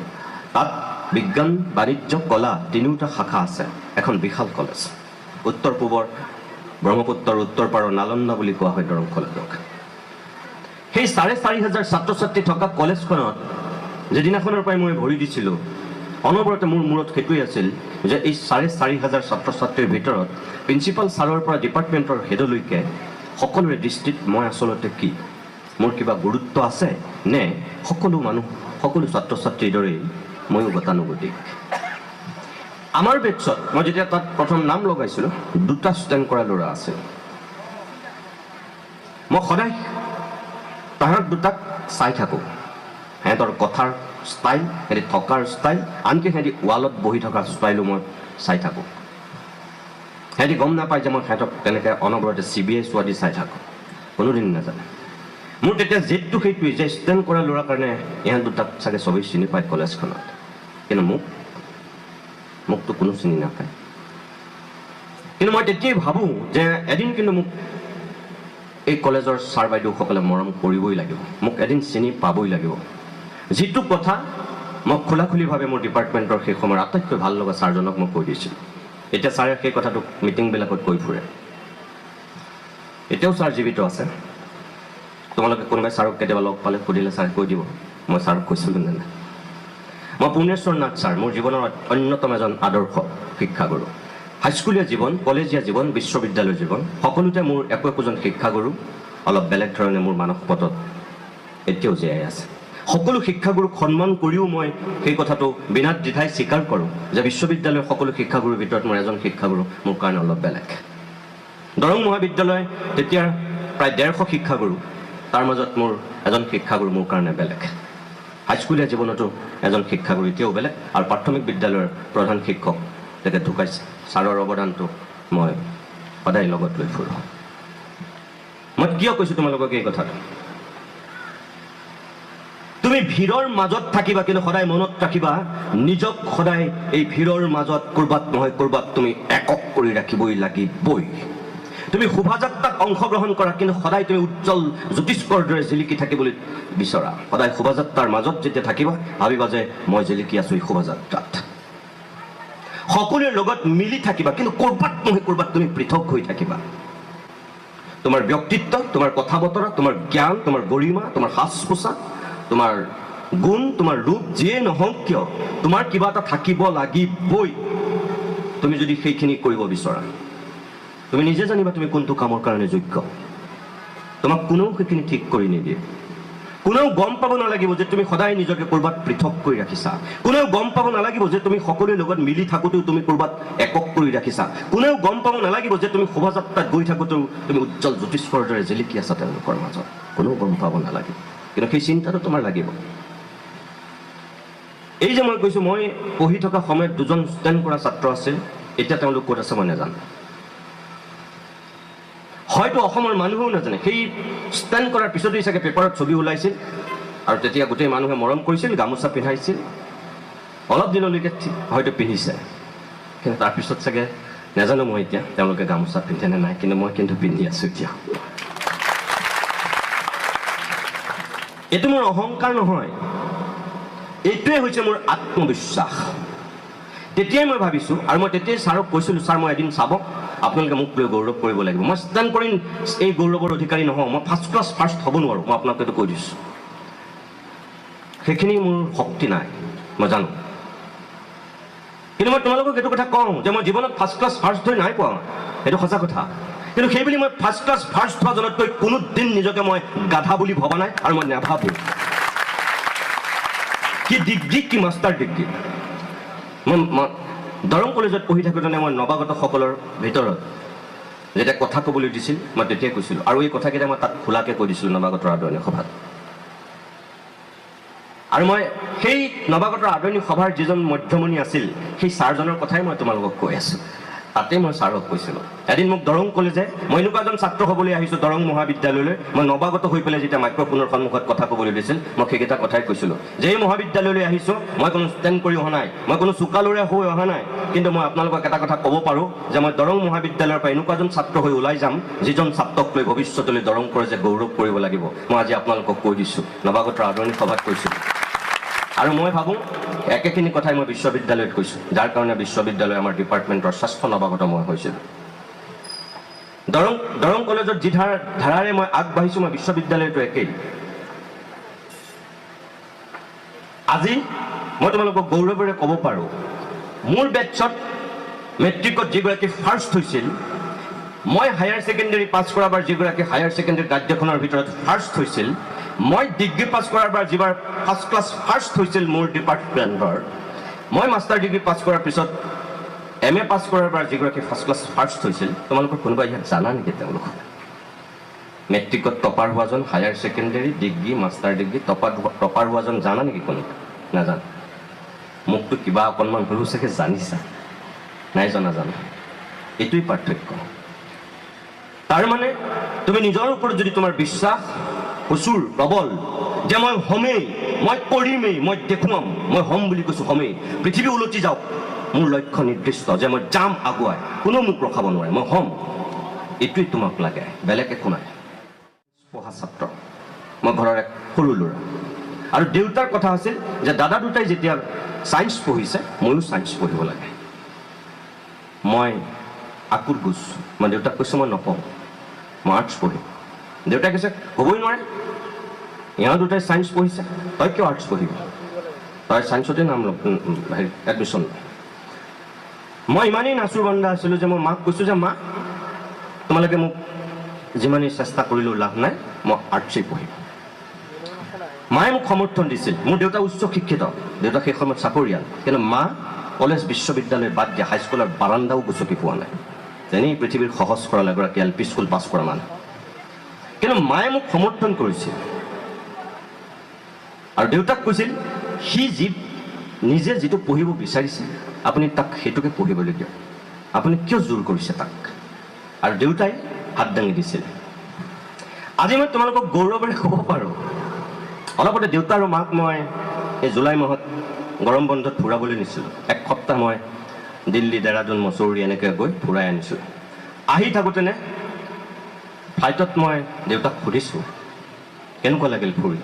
তাত বিজ্ঞান, বাণিজ্য, কলা তিনিওটা শাখা আছে। এখন বিশাল কলেজ। উত্তৰ পূবৰ ব্ৰহ্মপুত্ৰৰ উত্তৰ পাৰৰ নালন্দা বুলি কোৱা হয় দৰং কলেজক। সেই 4500 ছাত্ৰ ছাত্ৰী থকা কলেজখনত যিদিনাখনৰ পৰাই মই ভৰি দিছিলোঁ, অনবৰতে মোৰ মূৰত সেইটোৱে আছিল যে এই 4500 ছাত্ৰ ছাত্ৰীৰ ভিতৰত প্ৰিন্সিপাল ছাৰৰ পৰা ডিপাৰ্টমেণ্টৰ হেডলৈকে সকলোৰে দৃষ্টিত মই আচলতে কি? মোৰ কিবা গুৰুত্ব আছে নে সকলো মানুহ, সকলো ছাত্ৰ ছাত্ৰীৰ দৰেই ময়ো গতানুগতিক? আমাৰ বেটছত মই যেতিয়া তাত প্ৰথম নাম লগাইছিলোঁ, দুটা ষ্টেণ্ড কৰা ল'ৰা আছিল। মই সদায় তাহাঁত দুটাক চাই থাকোঁ, সিহঁতৰ কথাৰ ষ্টাইল, সিহঁতি থকাৰ ষ্টাইল, আনকি সিহঁতি ৱালত বহি থকা ষ্টাইলো মই চাই থাকোঁ। সিহঁতি গম নাপায় যে মই সিহঁতক তেনেকৈ অনবৰতে চিবিআই চোৱা দি চাই থাকোঁ, কোনোদিন নাজানে। মোৰ তেতিয়া জেদটো সেইটোৱেই যে ষ্টেণ্ড কৰা ল'ৰাৰ কাৰণে ইহঁত দুটাক চাগে চবেই চিনি পায় কলেজখনত, কিন্তু মোকতো কোনো চিনি নাপায়। কিন্তু মই তেতিয়াই ভাবোঁ যে এদিন কিন্তু মোক এই কলেজৰ ছাৰ বাইদেউসকলে মৰম কৰিবই লাগিব, মোক এদিন চিনি পাবই লাগিব। যিটো কথা মই খোলাখুলিভাৱে মোৰ ডিপাৰ্টমেণ্টৰ সেই সময়ৰ আটাইতকৈ ভাল লগা ছাৰজনক মই কৈ দিছিলোঁ। এতিয়া ছাৰে সেই কথাটো মিটিংবিলাকত কৈ ফুৰে। এতিয়াও ছাৰ জীৱিত আছে। তোমালোকে কোনোবাই ছাৰক কেতিয়াবা লগ পালে সুধিলে ছাৰে কৈ দিব মই ছাৰক কৈছিলোঁ নে নাই। মই পূৰ্ণেশ্বৰ নাথ ছাৰ মোৰ জীৱনৰ অন্যতম এজন আদৰ্শ শিক্ষাগুৰু। হাইস্কুলীয়া জীৱন, কলেজীয়া জীৱন, বিশ্ববিদ্যালয়ৰ জীৱন, সকলোতে মোৰ একো একোজন শিক্ষাগুৰু অলপ বেলেগ ধৰণে মোৰ মানস পটত এতিয়াও জীয়াই আছে। সকলো শিক্ষাগুৰুক সন্মান কৰিও মই সেই কথাটো বিনা দ্বিধাই স্বীকাৰ কৰোঁ যে বিশ্ববিদ্যালয়ৰ সকলো শিক্ষাগুৰুৰ ভিতৰত মোৰ এজন শিক্ষাগুৰু মোৰ কাৰণে অলপ বেলেগ। দৰং মহাবিদ্যালয় তেতিয়া প্ৰায় 150 শিক্ষাগুৰু, তাৰ মাজত মোৰ এজন শিক্ষাগুৰু মোৰ কাৰণে বেলেগ। হাইস্কুলীয়া জীৱনতো এজন শিক্ষাগুৰু এতিয়াও বেলেগ আৰু প্ৰাথমিক বিদ্যালয়ৰ প্ৰধান শিক্ষক তেখেত ঢুকাইছে। ছাৰৰ অৱদানটো মই সদায় লগত লৈ ফুৰোঁ। মই কিয় কৈছোঁ তোমালোকক এই কথাটো? তুমি ভিৰৰ মাজত থাকিবা, কিন্তু সদায় মনত ৰাখিবা, নিজক সদায় এই ভিৰৰ মাজত ক'ৰবাত নহয় ক'ৰবাত তুমি একক কৰি ৰাখিবই লাগিবই। তুমি শোভাযাত্ৰাত অংশগ্ৰহণ কৰা, কিন্তু সদায় তুমি উজ্জ্বল জ্যোতিষ্কৰ দৰে জিলিকি থাকিবলৈ বিচৰা। সদায় শোভাযাত্ৰাৰ মাজত যেতিয়া থাকিবা, ভাবিবা যে মই জিলিকি আছো এই শোভাযাত্ৰাত। সকলোৰে লগত মিলি থাকিবা, কিন্তু ক'ৰবাত নহয় ক'ৰবাত তুমি পৃথক হৈ থাকিবা। তোমাৰ ব্যক্তিত্ব, তোমাৰ কথা বতৰা, তোমাৰ জ্ঞান, তোমাৰ গৰিমা, তোমাৰ সাজ পোছাক, তোমাৰ গুণ, তোমাৰ ৰূপ, যিয়ে নহওক কিয়, তোমাৰ কিবা এটা থাকিব লাগিবই। তুমি যদি সেইখিনি কৰিব বিচৰা, তুমি নিজে জানিবা তুমি কোনটো কামৰ কাৰণে যোগ্য। তোমাক কোনেও সেইখিনি ঠিক কৰি নিদিয়ে। কোনেও গম পাব নালাগিব যে তুমি সদায় নিজকে ক'ৰবাত পৃথক কৰি ৰাখিছা। কোনেও গম পাব নালাগিব যে তুমি সকলোৰে লগত মিলি থাকোঁতেও তুমি ক'ৰবাত একক কৰি ৰাখিছা। কোনেও গম পাব নালাগিব যে তুমি শোভাযাত্ৰাত গৈ থাকোঁতেও তুমি উজ্জ্বল জ্যোতিষ্কৰ দৰে জিলিকি আছা তেওঁলোকৰ মাজত। কোনেও গম পাব নালাগিব, কিন্তু সেই চিন্তাটো তোমাৰ লাগিব। এই যে মই কৈছোঁ, মই পঢ়ি থকা সময়ত দুজন ষ্টেণ্ড কৰা ছাত্ৰ আছিল, এতিয়া তেওঁলোক ক'ত আছে মই নাজানো, হয়তো অসমৰ মানুহেও নাজানে। সেই ষ্টেণ্ড কৰাৰ পিছতেই চাগে পেপাৰত ছবি ওলাইছিল আৰু তেতিয়া গোটেই মানুহে মৰম কৰিছিল, গামোচা পিন্ধাইছিল, অলপ দিনলৈকে হয়তো পিন্ধিছে, কিন্তু তাৰপিছত চাগে নাজানো মই এতিয়া তেওঁলোকে গামোচা পিন্ধে নে নাই, কিন্তু মই কিন্তু পিন্ধি আছোঁ এতিয়া। এইটো মোৰ অহংকাৰ নহয়, এইটোৱে হৈছে মোৰ আত্মবিশ্বাস। তেতিয়াই মই ভাবিছোঁ আৰু মই তেতিয়াই ছাৰক কৈছিলোঁ, ছাৰ মই এদিন চাব আপোনালোকে মোক লৈ গৌৰৱ কৰিব লাগিব। মই ষ্টেণ্ড কৰিম, এই গৌৰৱৰ অধিকাৰী নহওঁ, মই ফাৰ্ষ্ট ক্লাছ ফাৰ্ষ্ট হ'ব নোৱাৰোঁ, মই আপোনাক এইটো কৈ দিছোঁ। সেইখিনি মোৰ শক্তি নাই, মই জানো। কিন্তু মই তোমালোকক এইটো কথা কওঁ যে মই জীৱনত ফাৰ্ষ্ট ক্লাছ ফাৰ্ষ্ট হৈ নাই পোৱা, সেইটো সঁচা কথা। কিন্তু সেইবুলি মই ফাৰ্ষ্ট ক্লাছ ফাৰ্ষ্ট হোৱাজনতকৈ কোনোদিন নিজকে মই গাধা বুলি ভবা নাই আৰু মই নাভাবোঁ। কি ডিগ্ৰী, কি মাষ্টাৰ ডিগ্ৰী। মই দৰং কলেজত পঢ়ি থাকোঁতে মই নৱাগতসকলৰ ভিতৰত যেতিয়া কথা ক'বলৈ দিছিল, মই তেতিয়াই কৈছিলোঁ, আৰু এই কথাকেইটা মই তাত খোলাকৈ কৈ দিছিলোঁ নৱাগতৰ আদৰণি সভাত। আৰু মই সেই নৱাগতৰ আদৰণি সভাৰ যিজন মধ্যমণি আছিল, সেই ছাৰজনৰ কথাই মই তোমালোকক কৈ আছোঁ। তাতে মই ছাৰক কৈছিলোঁ, এদিন মোক দৰং কলেজে, মই এনেকুৱা এজন ছাত্ৰ হ'বলৈ আহিছোঁ দৰং মহাবিদ্যালয়লৈ, মই নৱাগত হৈ পেলাই যেতিয়া মাইক্ৰফোনৰ সন্মুখত কথা ক'বলৈ দিছিল, মই সেইকেইটা কথাই কৈছিলোঁ যে এই মহাবিদ্যালয়লৈ আহিছোঁ, মই কোনো ষ্টেণ্ড কৰি অহা নাই, মই কোনো চোকালৰে হৈ অহা নাই, কিন্তু মই আপোনালোকক এটা কথা ক'ব পাৰোঁ যে মই দৰং মহাবিদ্যালয়ৰ পৰা এনেকুৱা এজন ছাত্ৰ হৈ ওলাই যাম যিজন ছাত্ৰক লৈ ভৱিষ্যতলৈ দৰং কলেজে গৌৰৱ কৰিব লাগিব। মই আজি আপোনালোকক কৈ দিছোঁ, নৱাগতৰ আদৰণি সভাত কৈছিলোঁ। আৰু মই ভাবোঁ একেখিনি কথাই মই বিশ্ববিদ্যালয়ত কৈছোঁ, যাৰ কাৰণে বিশ্ববিদ্যালয় আমাৰ ডিপাৰ্টমেণ্টৰ শ্ৰেষ্ঠ নৱাগত মই হৈছিলোঁ। দৰং কলেজত যি ধাৰাৰে মই আগবাঢ়িছোঁ, মই বিশ্ববিদ্যালয়তো একেই। আজি মই তোমালোকক গৌৰৱেৰে ক'ব পাৰোঁ, মোৰ বেটছত মেট্ৰিকত যিগৰাকী ফাৰ্ষ্ট হৈছিল, মই হায়াৰ ছেকেণ্ডেৰী পাছ কৰাবাৰ যিগৰাকী হায়াৰ ছেকেণ্ডেৰী ৰাজ্যখনৰ ভিতৰত ফাৰ্ষ্ট হৈছিল, মই ডিগ্ৰী পাছ কৰাৰ যিবাৰ ফাৰ্ষ্ট ক্লাছ ফাৰ্ষ্ট হৈছিল মোৰ ডিপাৰ্টমেণ্টৰ, মই মাষ্টাৰ ডিগ্ৰী পাছ কৰাৰ পিছত এম এ পাছ কৰাৰ বাৰ যিগৰাকী ফাৰ্ষ্ট ক্লাছ ফাৰ্ষ্ট হৈছিল, তোমালোকৰ কোনোবা ইয়াত জানা নেকি তেওঁলোকক? মেট্ৰিকত টপাৰ হোৱাজন, higher secondary, degree, master degree topper হোৱাজন জানা নেকি কোনোবা? নাজানো। মোকতো কিবা অকণমান হ'লেও চাগে জানিছা, নাই জনা জানো? এইটোৱেই পাৰ্থক্য। তাৰমানে তুমি নিজৰ ওপৰত যদি তোমাৰ বিশ্বাস প্ৰচুৰ প্ৰবল যে মই হ'মেই, মই কৰিমেই, মই দেখুৱাম, মই হ'ম বুলি কৈছোঁ হ'মেই, পৃথিৱী ওলটি যাওক, মোৰ লক্ষ্য নিৰ্দিষ্ট যে মই যাম আগুৱাই, কোনেও মোক ৰখাব নোৱাৰে, মই হ'ম, এইটোৱেই তোমাক লাগে, বেলেগ একো নাই। পঢ়া ছাত্ৰ, মই ঘৰৰ এক সৰু ল'ৰা, আৰু দেউতাৰ কথা আছিল যে দাদা দুটাই যেতিয়া ছায়েন্স পঢ়িছে, ময়ো ছায়েন্স পঢ়িব লাগে। মই আকুৰ গুজ, মই দেউতাক কৈছোঁ মই নপঢ়োঁ, মই আৰ্টছ পঢ়িম। দেউতাই কৈছে হ'বই নোৱাৰে, ইহঁত দুটাই ছায়েন্স পঢ়িছে, তই কিয় আৰ্টছ পঢ়িবি, তই ছায়েন্সতে নাম হেৰি এডমিশ্যন ল। মই ইমানেই নাচোৰ বান্দা আছিলোঁ যে মই মাক কৈছোঁ যে মা, তোমালোকে মোক যিমানেই চেষ্টা কৰিলেও লাভ নাই, মই আৰ্টছেই পঢ়িম। মায়ে মোক সমৰ্থন দিছিল। মোৰ দেউতা উচ্চ শিক্ষিত, দেউতা সেই সময়ত চাকৰিয়াল, কিন্তু মা কলেজ বিশ্ববিদ্যালয় বাদ দিয়া হাইস্কুলৰ বাৰাণ্ডাও গুচকি পোৱা নাই, তেনেই পৃথিৱীৰ সহজ সৰল এগৰাকী এল পি স্কুল পাছ কৰা মানুহ। কিন্তু মায়ে মোক সমৰ্থন কৰিছিল আৰু দেউতাক কৈছিল সি যি নিজে যিটো পঢ়িব বিচাৰিছে আপুনি তাক সেইটোকে পঢ়িবলৈ দিয়ক, আপুনি কিয় জোৰ কৰিছে তাক? আৰু দেউতাই হাত দাঙি দিছিল। আজি মই তোমালোকক গৌৰৱেৰে ক'ব পাৰোঁ, অলপতে দেউতা আৰু মাক মই এই জুলাই মাহত গৰম বন্ধত ফুৰাবলৈ নিছিলোঁ। এক সপ্তাহ মই দিল্লী, ডেৰাডুন, মছৌৰি এনেকৈ গৈ ফুৰাই আনিছিলোঁ। আহি থাকোঁতেনে ফ্লাইটত মই দেউতাক সুধিছোঁ কেনেকুৱা লাগিল ফুৰি,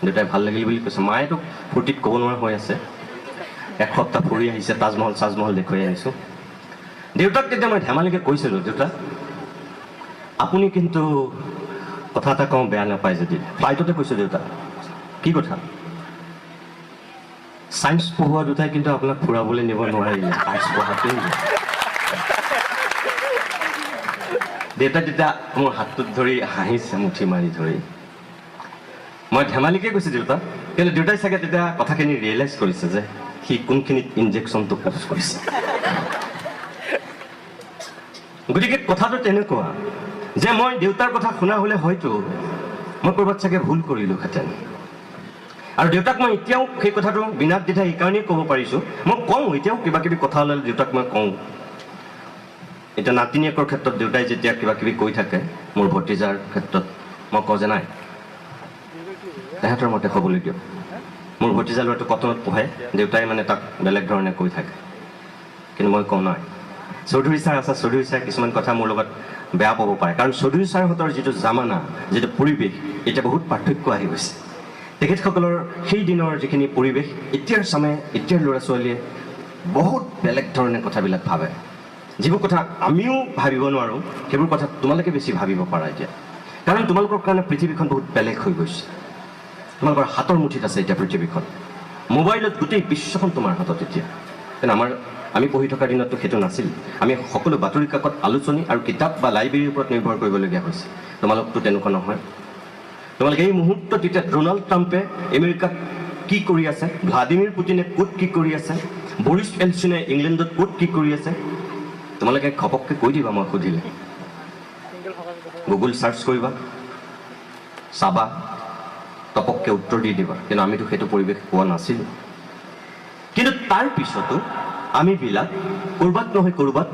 দেউতাই ভাল লাগিল বুলি কৈছে। মায়েতো ফূৰ্তিত ক'ব নোৱাৰা হৈ আছে, এক সপ্তাহ ফুৰি আহিছে, তাজমহল চাজমহল দেখুৱাই আনিছোঁ। দেউতাক তেতিয়া মই ধেমালিকৈ কৈছিলোঁ, দেউতা আপুনি কিন্তু কথা এটা কওঁ, বেয়া নাপায় যদি, ফ্লাইটতে কৈছোঁ দেউতা। কি কথা? চায়েন্স পঢ়োৱা দুটাই কিন্তু আপোনাক ফুৰাবলৈ নিব নোৱাৰিলে, আৰ্টছ পঢ়াটোৱেই। দেউতা তেতিয়া মোৰ হাতটোত ধৰি হাঁহিছে, মুঠি মাৰি ধৰি। মই ধেমালিকে কৈছোঁ দেউতা, কিন্তু দেউতাই চাগে তেতিয়া কথাখিনি ৰিয়েলাইজ কৰিছে যে সি কোনখিনিত ইনজেকশ্যনটো পুছ কৰিছে। গতিকে কথাটো তেনেকুৱা যে মই দেউতাৰ কথা শুনা হ'লে হয়তো মই ক'ৰবাত চাগে ভুল কৰিলোহেঁতেন। আৰু দেউতাক মই এতিয়াও সেই কথাটো বিনা দ্বিধাই সেইকাৰণেই ক'ব পাৰিছোঁ। মই কওঁ এতিয়াও কিবা কিবি কথা ওলালে দেউতাক মই কওঁ। এতিয়া নাতিনীয়েকৰ ক্ষেত্ৰত দেউতাই যেতিয়া কিবা কিবি কৈ থাকে, মোৰ ভতিজাৰ ক্ষেত্ৰত মই কওঁ যে নাই, তেহেঁতৰ মতে ক'বলৈ দিয়ক। মোৰ ভতিজা ল'ৰাটো কটনত পঢ়ে, দেউতাই মানে তাক বেলেগ ধৰণে কৈ থাকে, কিন্তু মই কওঁ নাই। চৌধুৰী ছাৰ আছে, চৌধুৰী ছাৰ কিছুমান কথা মোৰ লগত বেয়া পাব পাৰে, কাৰণ চৌধুৰী ছাৰহঁতৰ যিটো জামানা, যিটো পৰিৱেশ, এতিয়া বহুত পাৰ্থক্য আহি গৈছে। তেখেতসকলৰ সেই দিনৰ যিখিনি পৰিৱেশ, এতিয়াৰ চামে, এতিয়াৰ ল'ৰা ছোৱালীয়ে বহুত বেলেগ ধৰণে কথাবিলাক ভাবে। যিবোৰ কথা আমিও ভাবিব নোৱাৰোঁ, সেইবোৰ কথা তোমালোকে বেছি ভাবিব পাৰা এতিয়া, কাৰণ তোমালোকৰ কাৰণে পৃথিৱীখন বহুত বেলেগ হৈ গৈছে। তোমালোকৰ হাতৰ মুঠিত আছে এতিয়া পৃথিৱীখন, মোবাইলত গোটেই বিশ্বখন তোমাৰ হাতত এতিয়া। কিন্তু আমি পঢ়ি থকা দিনততো সেইটো নাছিল। আমি সকলো বাতৰি কাকত, আলোচনী আৰু কিতাপ বা লাইব্ৰেৰীৰ ওপৰত নিৰ্ভৰ কৰিবলগীয়া হৈছে। তোমালোকতো তেনেকুৱা নহয়। তোমালোকে এই মুহূৰ্তত এতিয়া ডোনাল্ড ট্ৰাম্পে আমেৰিকাত কি কৰি আছে, ভ্লাদিমিৰ পুটিনে ক'ত কি কৰি আছে, বৰিছ এলচিনে ইংলেণ্ডত ক'ত কি কৰি আছে, তোমালোকে ঘপককৈ কৈ দিবা। মই সুধিলে গুগল চাৰ্চ কৰিবা, চাবা, টপককৈ উত্তৰ দি দিবা। কিন্তু আমিতো সেইটো পৰিৱেশ পোৱা নাছিলোঁ। কিন্তু তাৰ পিছতো আমিবিলাক ক'ৰবাত নহয় ক'ৰবাত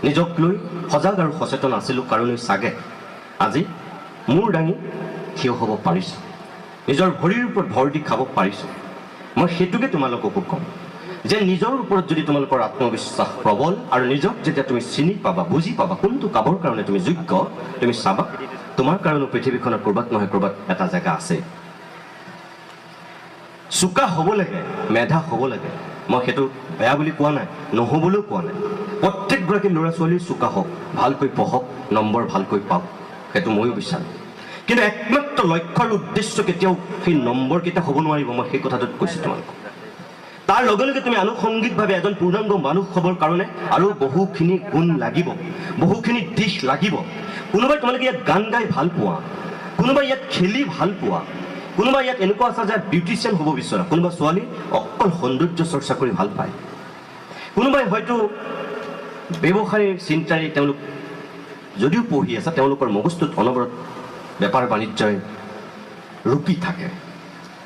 নিজক লৈ সজাগ আৰু সচেতন আছিলোঁ কাৰণে চাগে আজি মূৰ দাঙি থিয় হ'ব পাৰিছোঁ, নিজৰ ভৰিৰ ওপৰত ভৰ দি খাব পাৰিছোঁ। মই সেইটোকে তোমালোককো ক'ম যে নিজৰ ওপৰত যদি তোমালোকৰ আত্মবিশ্বাস প্ৰবল আৰু নিজক যেতিয়া তুমি চিনি পাবা, বুজি পাবা কোনটো কামৰ কাৰণে তুমি যোগ্য, তুমি চাবা তোমাৰ কাৰণেও পৃথিৱীখনত ক'ৰবাত নহয় ক'ৰবাত এটা জেগা আছে। চোকা হ'ব লাগে, মেধা হ'ব লাগে, মই সেইটো বেয়া বুলি কোৱা নাই, নহ'বলৈও কোৱা নাই। প্ৰত্যেকগৰাকী ল'ৰা ছোৱালীৰ চোকা হওক, ভালকৈ পঢ়ক, নম্বৰ ভালকৈ পাওক, সেইটো ময়ো বিচাৰোঁ। কিন্তু একমাত্ৰ লক্ষ্য আৰু উদ্দেশ্য কেতিয়াও সেই নম্বৰকেইটা হ'ব নোৱাৰিব, মই সেই কথাটোত কৈছোঁ তোমালোকক। তাৰ লগে লগে তুমি আনুষংগিকভাৱে এজন পূৰ্ণাংগ মানুহ হ'বৰ কাৰণে আৰু বহুখিনি গুণ লাগিব, বহুখিনি দিশ লাগিব। কোনোবাই তোমালোকে ইয়াত গান গাই ভাল পোৱা, কোনোবাই ইয়াত খেলি ভাল পোৱা, কোনোবাই ইয়াত এনেকুৱা আছে যে বিউটিচিয়ান হ'ব বিচৰা, কোনোবা ছোৱালী অকল সৌন্দৰ্য চৰ্চা কৰি ভাল পায়, কোনোবাই হয়তো ব্যৱসায়ৰ চিন্তাৰে তেওঁলোক যদিও পঢ়ি আছে, তেওঁলোকৰ মগজটোত অনবৰত বেপাৰ বাণিজ্যই ৰুকি থাকে,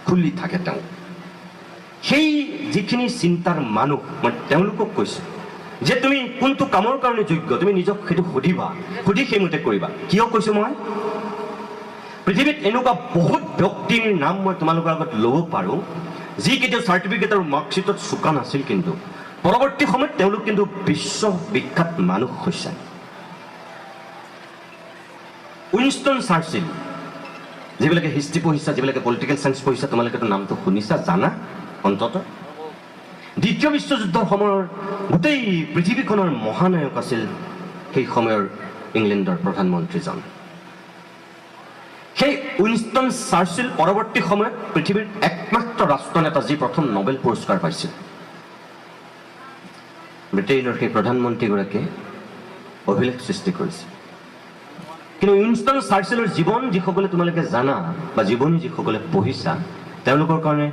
খুলি থাকে। তেওঁ সেই যিখিনি চিন্তাৰ মানুহ, মই তেওঁলোকক কৈছোঁ যে তুমি কোনটো কামৰ কাৰণে যোগ্য, তুমি নিজক সেইটো সুধিবা, সুধি সেইমতে কৰিবা। কিয় কৈছোঁ মই? পৃথিৱীত এনেকুৱা বহুত ব্যক্তিৰ নাম মই তোমালোকৰ আগত ল'ব পাৰোঁ যি কেতিয়াও চাৰ্টিফিকেট আৰু মাৰ্কশ্বিটত চোকা নাছিল, কিন্তু পৰৱৰ্তী সময়ত তেওঁলোক কিন্তু বিশ্ববিখ্যাত মানুহ হৈছে। উইনষ্টন চাৰ্চিল, যিবিলাকে হিষ্ট্ৰী পঢ়িছা, যিবিলাকে পলিটিকেল চায়েন্স পঢ়িছা, তোমালোকেতো নামটো শুনিছা, জানা অন্ততঃ। দ্বিতীয় বিশ্বযুদ্ধৰ সময়ৰ গোটেই পৃথিৱীখনৰ মহানায়ক আছিল সেই সময়ৰ ইংলেণ্ডৰ প্ৰধানমন্ত্ৰীজন। সেই উইনষ্টন চাৰ্চিল পৰৱৰ্তী সময়ত পৃথিৱীৰ একমাত্ৰ ৰাষ্ট্ৰনেতা যি প্ৰথম নোবেল পুৰস্কাৰ পাইছিল। ব্ৰিটেইনৰ সেই প্ৰধানমন্ত্ৰীগৰাকীয়ে অভিলেখ সৃষ্টি কৰিছিল। কিন্তু উইনষ্টন চাৰ্চিলৰ জীৱন যিসকলে তোমালোকে জানা বা জীৱনী যিসকলে পঢ়িছা, তেওঁলোকৰ কাৰণে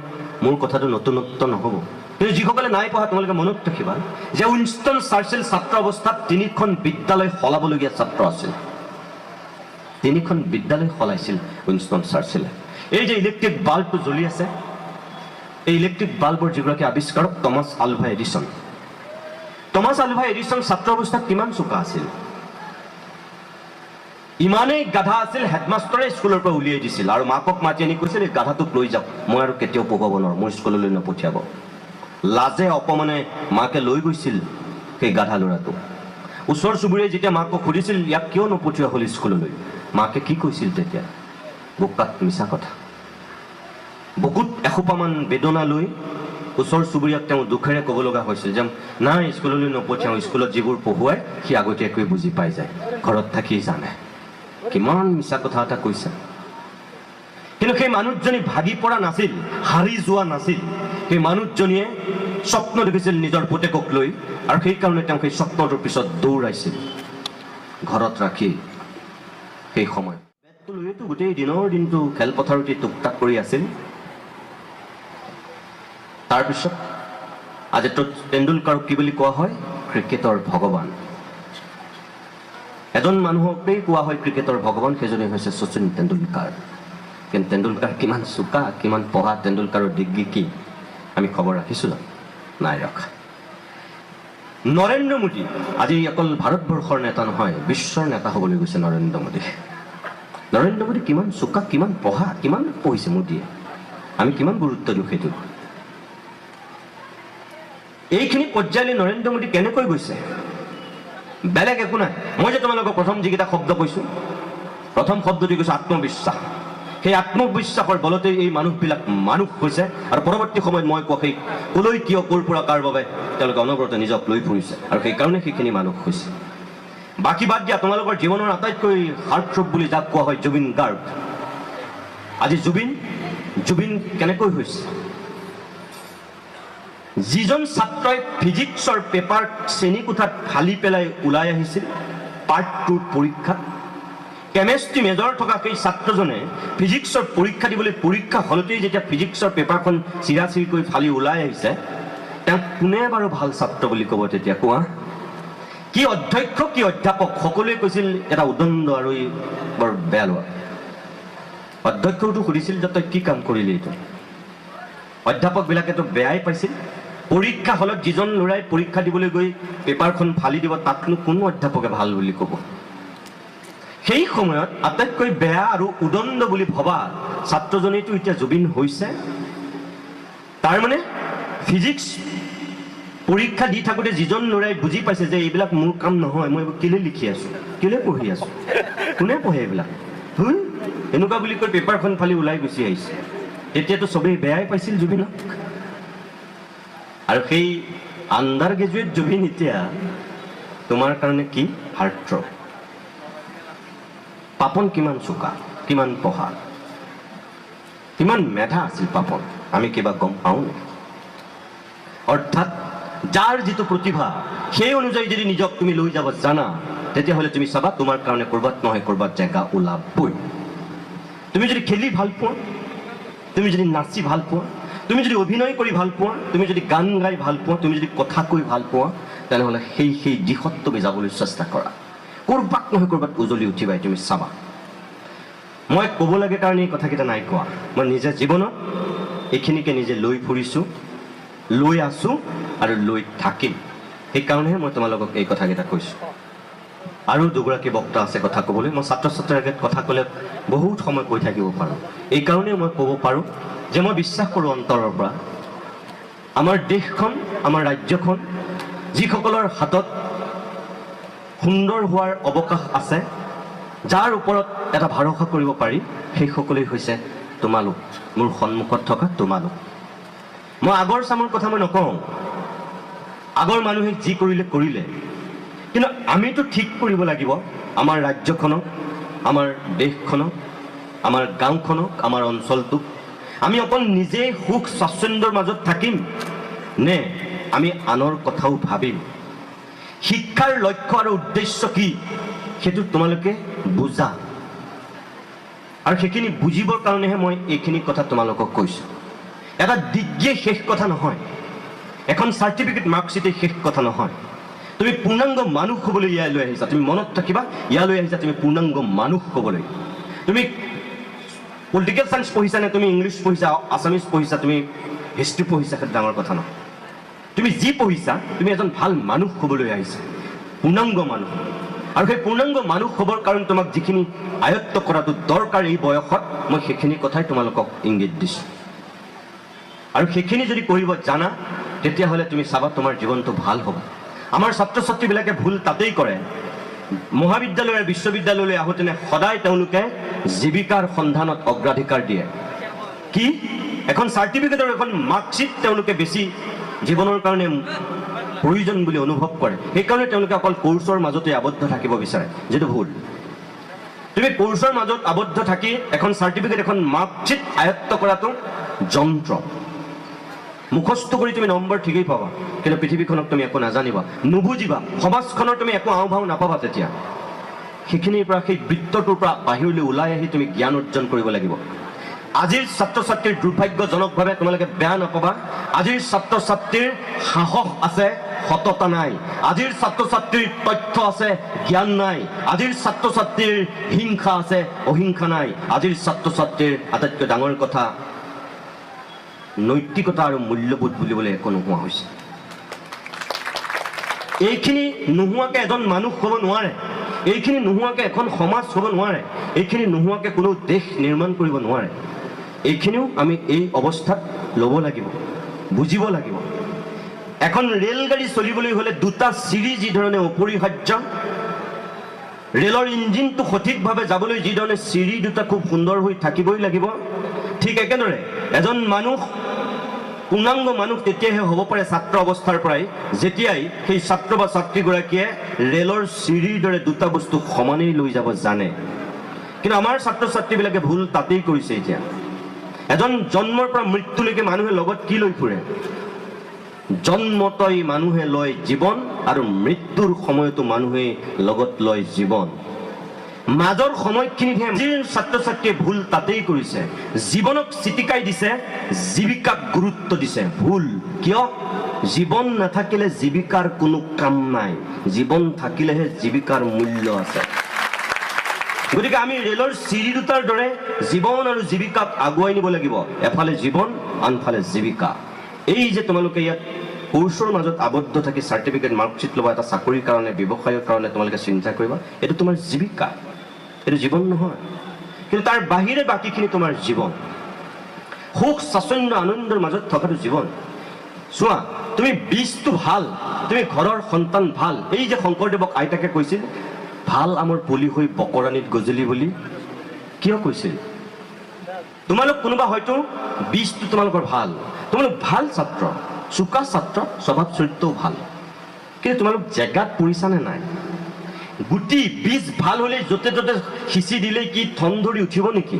মোৰ কথাটো নতুনত্ব নহ'ব। কিন্তু যিসকলে নাই পঢ়া, তোমালোকে মনত ৰাখিবা যে উইনষ্টন চাৰ্চিল ছাত্ৰ অৱস্থাত 3খন বিদ্যালয় সলাবলগীয়া ছাত্ৰ আছিল। 3খন বিদ্যালয় সলাইছিল উইনষ্টন চাৰ্চিলে। এই যে ইলেক্ট্ৰিক বাল্বটো জ্বলি আছে, এই ইলেক্ট্ৰিক বাল্বৰ যিগৰাকী আৱিষ্কাৰক Thomas Alva Edison. Thomas Alva Edison ছাত্ৰ অৱস্থাত কিমান চোকা আছিল, ইমানেই গাধা আছিল, হেডমাষ্টৰে স্কুলৰ পৰা উলিয়াই দিছিল আৰু মাকক মাতি আনি কৈছিল, এই গাধাটোক লৈ যাওক, মই আৰু কেতিয়াও পঢ়ুৱাব নোৱাৰোঁ, মোৰ স্কুললৈ নপঠিয়াব। লাজে অপমানে মাকে লৈ গৈছিল সেই গাধা ল'ৰাটোক। ওচৰ চুবুৰীয়াই যেতিয়া মাকক সুধিছিল ইয়াক কিয় নপঠিওৱা হ'ল স্কুললৈ, মাকে কি কৈছিল তেতিয়া? বোকাত মিছা কথা। বুকুত এসোপামান বেদনা লৈ ওচৰ চুবুৰীয়াক তেওঁ দুখেৰে ক'ব লগা হৈছিল যে নাই, স্কুললৈ নপঠিয়াওঁ, স্কুলত যিবোৰ পঢ়ুৱাই সি আগতীয়াকৈ বুজি পাই যায়, ঘৰত থাকি জানে। কিমান মিছা কথা এটা কৈছে। কিন্তু সেই মানুহজনী ভাগি পৰা নাছিল, হাৰি যোৱা নাছিল। সেই মানুহজনীয়ে স্বপ্ন দেখিছিল নিজৰ পুতেকক লৈ, আৰু সেইকাৰণে তেওঁ সেই স্বপ্নটোৰ পিছত দৌৰাইছিল ঘৰত ৰাখি। সেই সময়ত বেটটো লৈয়েতো গোটেই দিনৰ দিনটো খেলপথাৰতে টুকটাক কৰি আছিল। তাৰপিছত আজি তেণ্ডুলকাৰক কি বুলি কোৱা হয়? ক্ৰিকেটৰ ভগৱান। এজন মানুহকেই কোৱা হয় ক্ৰিকেটৰ ভগৱান, সেইজনেই হৈছে শচীন তেণ্ডুলকাৰ। কিন্তু তেণ্ডুলকাৰ কিমান চোকা, কিমান পঢ়া, তেণ্ডুলকাৰৰ ডিগ্ৰী কি, আমি খবৰ ৰাখিছোঁ জানো? নাই ৰখা। নৰেন্দ্ৰ মোদী আজি অকল ভাৰতবৰ্ষৰ নেতা নহয়, বিশ্বৰ নেতা হ'বলৈ গৈছে নৰেন্দ্ৰ মোদী। নৰেন্দ্ৰ মোদী কিমান চোকা, কিমান পঢ়া, কিমান পঢ়িছে মোদীয়ে, আমি কিমান গুৰুত্ব দিওঁ সেইটোত। এইখিনি পৰ্যায়লৈ নৰেন্দ্ৰ মোদী কেনেকৈ গৈছে? বেলেগ একো নাই। মই যে তোমালোকক প্ৰথম যিকেইটা শব্দ কৈছোঁ, প্ৰথম শব্দটি কৈছোঁ আত্মবিশ্বাস। সেই আত্মবিশ্বাসৰ বলতেই এই মানুহবিলাক মানুহ হৈছে। আৰু পৰৱৰ্তী সময়ত মই কোৱা সেই ক'লৈ, কিয়, ক'ৰ পৰা, কাৰ বাবে তেওঁলোকে অনবৰতে নিজক লৈ ফুৰিছে, আৰু সেইকাৰণে সেইখিনি মানুহ হৈছে। বাকী বাদ দিয়া, তোমালোকৰ জীৱনৰ আটাইতকৈ হাৰ্টথ্ৰব বুলি যাক কোৱা হয় জুবিন গাৰ্গ। আজি জুবিন জুবিন কেনেকৈ হৈছে? যিজন ছাত্ৰই ফিজিক্সৰ পেপাৰ শ্ৰেণীকোঠাত ফালি পেলাই ওলাই আহিছিল পাৰ্ট 2 পৰীক্ষাত, কেমেষ্ট্ৰি মেজৰ থকা সেই ছাত্ৰজনে ফিজিক্সৰ পৰীক্ষা দিবলৈ পৰীক্ষা হলতেই যেতিয়া ফিজিক্সৰ পেপাৰখন চিৰা চিৰিকৈ ফালি ওলাই আহিছে, তেওঁক কোনে বাৰু ভাল ছাত্ৰ বুলি ক'ব তেতিয়া কোৱা? কি অধ্যক্ষ, কি অধ্যাপক, সকলোৱে কৈছিল এটা উদণ্ড আৰু ই বৰ বেয়া লোৱা। অধ্যক্ষওতো সুধিছিল যে তই কি কাম কৰিলি এইটো? অধ্যাপকবিলাকেতো বেয়াই পাইছিল। পৰীক্ষা হলত যিজন ল'ৰাই পৰীক্ষা দিবলৈ গৈ পেপাৰখন ফালি দিব, তাকনো কোনো অধ্যাপকে ভাল বুলি ক'ব? সেই সময়ত আটাইতকৈ বেয়া আৰু উদণ্ড বুলি ভবা ছাত্ৰজনেইতো এতিয়া জুবিন হৈছে। তাৰমানে ফিজিক্স পৰীক্ষা দি থাকোঁতে যিজন ল'ৰাই বুজি পাইছে যে এইবিলাক মোৰ কাম নহয়, মই এইবোৰ কেলৈ লিখি আছোঁ, কেলৈ পঢ়ি আছোঁ, কোনে পঢ়ে এইবিলাক, হুই এনেকুৱা বুলি কৈ পেপাৰখন ফালি ওলাই গুচি আহিছে, তেতিয়াতো চবেই বেয়াই পাইছিল জুবিনক। আৰু সেই আণ্ডাৰ গ্ৰেজুৱেট জুবিন এতিয়া তোমাৰ কাৰণে কি হাৰ্টথ্ৰব। পাপন কিমান চোকা, কিমান পঢ়া, কিমান মেধা আছিল পাপন, আমি কিবা গম পাওঁ নেকি? অৰ্থাৎ যাৰ যিটো প্ৰতিভা সেই অনুযায়ী যদি নিজক তুমি লৈ যাব জানা, তেতিয়াহ'লে তুমি চাবা তোমাৰ কাৰণে ক'ৰবাত নহয় ক'ৰবাত জেগা ওলাবই। তুমি যদি খেলি ভাল পোৱা, তুমি যদি নাচি ভাল পোৱা, তুমি যদি অভিনয় কৰি ভাল পোৱা, তুমি যদি গান গাই ভাল পোৱা, তুমি যদি কথা কৈ ভাল পোৱা, তেনেহ'লে সেই সেই দিশত তুমি যাবলৈ চেষ্টা কৰা, ক'ৰবাত নহয় ক'ৰবাত উজলি উঠিবাই, তুমি চাবা। মই ক'ব লাগে কাৰণে এই কথাকেইটা নাই কোৱা, মই নিজে জীৱনত এইখিনিকে নিজে লৈ ফুৰিছোঁ, লৈ আছোঁ আৰু লৈ থাকিম। সেইকাৰণেহে মই তোমালোকক এই কথাকেইটা কৈছোঁ। আৰু দুগৰাকী বক্তা আছে কথা ক'বলৈ। মই ছাত্ৰ ছাত্ৰীৰ আগত কথা ক'লে বহুত সময় কৈ থাকিব পাৰোঁ। এইকাৰণেই মই ক'ব পাৰোঁ যে মই বিশ্বাস কৰোঁ অন্তৰৰ পৰা, আমাৰ দেশখন, আমাৰ ৰাজ্যখন যিসকলৰ হাতত সুন্দৰ হোৱাৰ অৱকাশ আছে, যাৰ ওপৰত এটা ভৰসা কৰিব পাৰি, সেইসকলেই হৈছে তোমালোক, মোৰ সন্মুখত থকা তোমালোক। মই আগৰ চামৰ কথা মই নকওঁ, আগৰ মানুহে যি কৰিলে কৰিলে, কিন্তু আমিতো ঠিক কৰিব লাগিব আমাৰ ৰাজ্যখনক, আমাৰ দেশখনক, আমাৰ গাঁওখনক, আমাৰ অঞ্চলটোক। আমি অকল নিজে সুখ স্বাচ্ছন্দ্যৰ মাজত থাকিম নে আমি আনৰ কথাও ভাবিম? শিক্ষাৰ লক্ষ্য আৰু উদ্দেশ্য কি সেইটো তোমালোকে বুজা, আৰু সেইখিনি বুজিবৰ কাৰণেহে মই এইখিনি কথা তোমালোকক কৈছোঁ। এটা ডিগ্ৰীয়ে শেষ কথা নহয়, এখন চাৰ্টিফিকেট মাৰ্কশ্বিটেই শেষ কথা নহয়। তুমি পূৰ্ণাংগ মানুহ হ'বলৈ ইয়ালৈ আহিছা, তুমি মনত ৰাখিবা, ইয়ালৈ আহিছা তুমি পূৰ্ণাংগ মানুহ হ'বলৈ। তুমি পলিটিকেল চায়েন্স পঢ়িছা নে তুমি ইংলিছ পঢ়িছা, আছামিজ পঢ়িছা, তুমি হিষ্ট্ৰী পঢ়িছা, সেইটো ডাঙৰ কথা নহয়। তুমি যি পঢ়িছা, তুমি এজন ভাল মানুহ হ'বলৈ আহিছা, পূৰ্ণাংগ মানুহ। আৰু সেই পূৰ্ণাংগ মানুহ হ'বৰ কাৰণে তোমাক যিখিনি আয়ত্ব কৰাটো দৰকাৰ এই বয়সত, মই সেইখিনি কথাই তোমালোকক ইংগিত দিছোঁ। আৰু সেইখিনি যদি কৰিব জানা, তেতিয়াহ'লে তুমি চাবা তোমাৰ জীৱনটো ভাল হ'ব। আমাৰ ছাত্ৰ ছাত্ৰীবিলাকে ভুল তাতেই কৰে। মহাবিদ্যালয় আৰু বিশ্ববিদ্যালয়লৈ আহোঁতেনে সদায় তেওঁলোকে জীৱিকাৰ সন্ধানত অগ্ৰাধিকাৰ দিয়ে। কি এখন চাৰ্টিফিকেটৰ এখন মাৰ্কশ্বিট তেওঁলোকে বেছি জীৱনৰ কাৰণে প্ৰয়োজন বুলি অনুভৱ কৰে। সেইকাৰণে তেওঁলোকে অকল কোৰ্চৰ মাজতে আবদ্ধ থাকিব বিচাৰে, যিটো ভুল। তুমি কোৰ্চৰ মাজত আবদ্ধ থাকি এখন চাৰ্টিফিকেট, এখন মাৰ্কশ্বিট আয়ত্ব কৰাটো যন্ত্ৰ। মুখস্থ কৰি তুমি নম্বৰ ঠিকেই পাবা, কিন্তু পৃথিৱীখনক তুমি একো নাজানিবা, নুবুজিবা, সমাজখনৰ তুমি একো আও ভাও নাপাবা। তেতিয়া সেইখিনিৰ পৰা, সেই বৃত্তটোৰ পৰা বাহিৰলৈ ওলাই আহি তুমি জ্ঞান অৰ্জন কৰিব লাগিব। আজিৰ ছাত্ৰ ছাত্ৰীৰ দুৰ্ভাগ্যজনকভাৱে, তোমালোকে বেয়া নাপাবা, আজিৰ ছাত্ৰ ছাত্ৰীৰ সাহস আছে, সততা নাই। আজিৰ ছাত্ৰ ছাত্ৰীৰ তথ্য আছে, জ্ঞান নাই। আজিৰ ছাত্ৰ ছাত্ৰীৰ হিংসা আছে, অহিংসা নাই। আজিৰ ছাত্ৰ ছাত্ৰীৰ আটাইতকৈ ডাঙৰ কথা, নৈতিকতা আৰু মূল্যবোধ বুলিবলৈ একো নোহোৱা হৈছে। এইখিনি নোহোৱাকে এজন মানুহ হ'ব নোৱাৰে, এইখিনি নোহোৱাকে এখন সমাজ হ'ব নোৱাৰে, এইখিনি নোহোৱাকে কোনো দেশ নিৰ্মাণ কৰিব নোৱাৰে। এইখিনিও আমি এই অৱস্থাত ল'ব লাগিব, বুজিব লাগিব। এখন ৰেলগাড়ী চলিবলৈ হ'লে দুটা চিৰি যিধৰণে অপৰিহাৰ্য, ৰেলৰ ইঞ্জিনটো সঠিকভাৱে যাবলৈ যিধৰণে চিৰি দুটা খুব সুন্দৰ হৈ থাকিবই লাগিব, ঠিক একেদৰে এজন মানুহ পূৰ্ণাংগ মানুহ তেতিয়াহে হ'ব পাৰে ছাত্ৰ অৱস্থাৰ পৰাই, যেতিয়াই সেই ছাত্ৰ বা ছাত্ৰীগৰাকীয়ে ৰেলৰ চিৰিৰ দৰে দুটা বস্তু সমানেই লৈ যাব জানে। কিন্তু আমাৰ ছাত্ৰ ছাত্ৰীবিলাকে ভুল তাতেই কৰিছে। এতিয়া এজন জন্মৰ পৰা মৃত্যুলৈকে মানুহে লগত কি লৈ ফুৰে? জন্মতই মানুহে লয় জীৱন, আৰু মৃত্যুৰ সময়তো মানুহে লগত লয় জীৱন। মাজৰ সময়খিনিতহে যি ছাত্ৰ ছাত্ৰীয়ে ভুল তাতেই কৰিছে, জীৱনক চিটিকাই দিছে, জীৱিকাক গুৰুত্ব দিছে। ভুল কিয়? জীৱন নাথাকিলে জীৱিকাৰ কোনো কাম নাই, জীৱন থাকিলেহে জীৱিকাৰ মূল্য আছে। গতিকে আমি ৰেলৰ চিৰি দুটাৰ দৰে জীৱন আৰু জীৱিকাক আগুৱাই নিব লাগিব। এফালে জীৱন, আনফালে জীৱিকা। এই যে তোমালোকে ইয়াত কোৰ্চৰ মাজত আবদ্ধ থাকি চাৰ্টিফিকেট, মাৰ্কশ্বিট ল'বা, এটা চাকৰিৰ কাৰণে, ব্যৱসায়ৰ কাৰণে তোমালোকে চিন্তা কৰিবা, এইটো তোমাৰ জীৱিকা, এইটো জীৱন নহয়। কিন্তু তাৰ বাহিৰে বাকীখিনি তোমাৰ জীৱন। সুখ, স্বাচ্ছন্দ্য, আনন্দৰ মাজত থকাটো জীৱন। চোৱা, তুমি বীজটো ভাল, তুমি ঘৰৰ সন্তান ভাল। এই যে শংকৰদেৱক আইতাকে কৈছিল, ভাল আমৰ পুলি হৈ বকৰাণীত গজলি বুলি, কিয় কৈছিল? তোমালোক কোনোবা হয়তো বীজটো তোমালোকৰ ভাল, তোমালোক ভাল ছাত্ৰ, চোকা ছাত্ৰ, স্বভাৱ চৰিত্ৰও ভাল, কিন্তু তোমালোক জেগাত পৰিছানে নাই? গুটি বীজ ভাল হ'লে য'তে ত'তে সিঁচি দিলেই কি ঠন ধৰি উঠিব নেকি?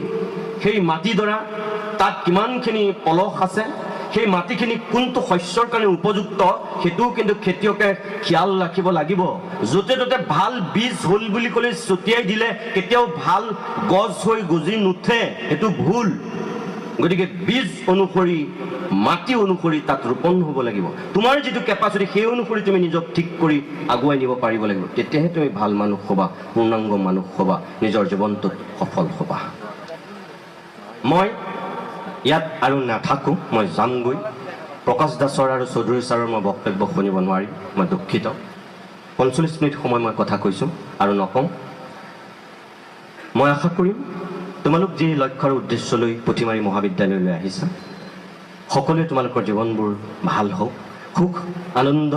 সেই মাটিডৰা, তাত কিমানখিনি পলস আছে, সেই মাটিখিনি কোনটো শস্যৰ কাৰণে উপযুক্ত, সেইটোও কিন্তু খেতিয়কে খিয়াল ৰাখিব লাগিব। য'তে ত'তে ভাল বীজ হ'ল বুলি ক'লে ছটিয়াই দিলে কেতিয়াও ভাল গছ হৈ গজি নুঠে, সেইটো ভুল। গতিকে বীজ অনুসৰি, মাটি অনুসৰি তাত ৰোপণ হ'ব লাগিব। তোমাৰ যিটো কেপাচিটি, সেই অনুসৰি তুমি নিজক ঠিক কৰি আগুৱাই নিব পাৰিব লাগিব। তেতিয়াহে তুমি ভাল মানুহ হ'বা, পূৰ্ণাংগ মানুহ হ'বা, নিজৰ জীৱনটোত সফল হ'বা। মই ইয়াত আৰু নাথাকোঁ, মই যামগৈ। প্ৰকাশ দাসৰ আৰু চৌধুৰী ছাৰৰ মই বক্তব্য শুনিব নোৱাৰিম, মই দুখিত। 45 মিনিট সময় মই কথা কৈছোঁ, আৰু নকওঁ। মই আশা কৰিম তোমালোক যি লক্ষ্য আৰু উদ্দেশ্য লৈ পুথিমাৰী মহাবিদ্যালয়লৈ আহিছা, সকলোৱে তোমালোকৰ জীৱনবোৰ ভাল হওক, সুখ, আনন্দ,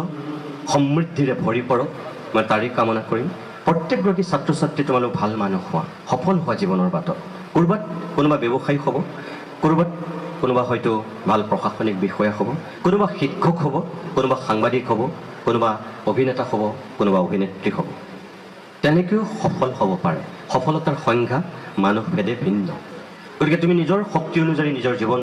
সমৃদ্ধিৰে ভৰি পৰক, মই তাৰেই কামনা কৰিম। প্ৰত্যেকগৰাকী ছাত্ৰ ছাত্ৰী তোমালোক ভাল মানুহ হোৱা, সফল হোৱা জীৱনৰ বাটত। ক'ৰবাত কোনোবা ব্যৱসায়ী হ'ব, ক'ৰবাত কোনোবা হয়তো ভাল প্ৰশাসনিক বিষয়া হ'ব, কোনোবা শিক্ষক হ'ব, কোনোবা সাংবাদিক হ'ব, কোনোবা অভিনেতা হ'ব, কোনোবা অভিনেত্ৰী হ'ব, তেনেকৈও সফল হ'ব পাৰে। সফলতাৰ সংজ্ঞা মানুহ ভেদে ভিন্ন। গতিকে তুমি নিজৰ শক্তি অনুযায়ী নিজৰ জীৱন